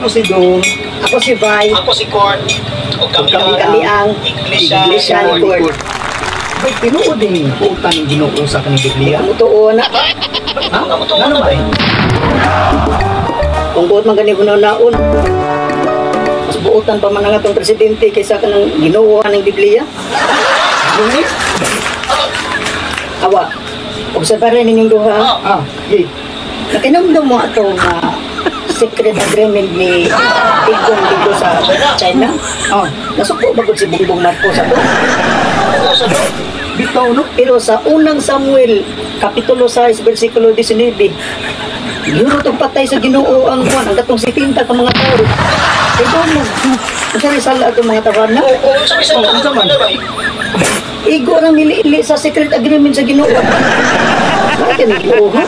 Ako si Dong. Ako si Vai. Ako si Court. O kami, Kami Kami ang Iglesia, Iglesia ni Court. Bay, tinuod din buutan ng Ginoo sa kaning Biblia. Mutuo na. Ha? Ngano ba eh? Kung buot man gani naon. Mas buotan pa man ang atong presidente kaysa kanang Ginoo ng Biblia. Dong eh? Awa. Obserbahin ninyong duha. Ah, okay. Nakinumdum mo ato nga secret agreement ni Digong dito sa China. Ah, Nasuko ba gud si Bongbong Marcos ato? Bitaw, no? Pero sa Unang Samuel, Kapitulo 6, versikulo 19, yun itong patay sa Ginoo ang kuan, ang katong 70 ka mga tao. Ito mo, unsa rin sala atong mga tawana? Oo, unsa may sala? Oh, unsa man? Ano ba eh? Igo ang niliili sa secret agreement sa Ginoo. Bakit ang Ginoo, ha?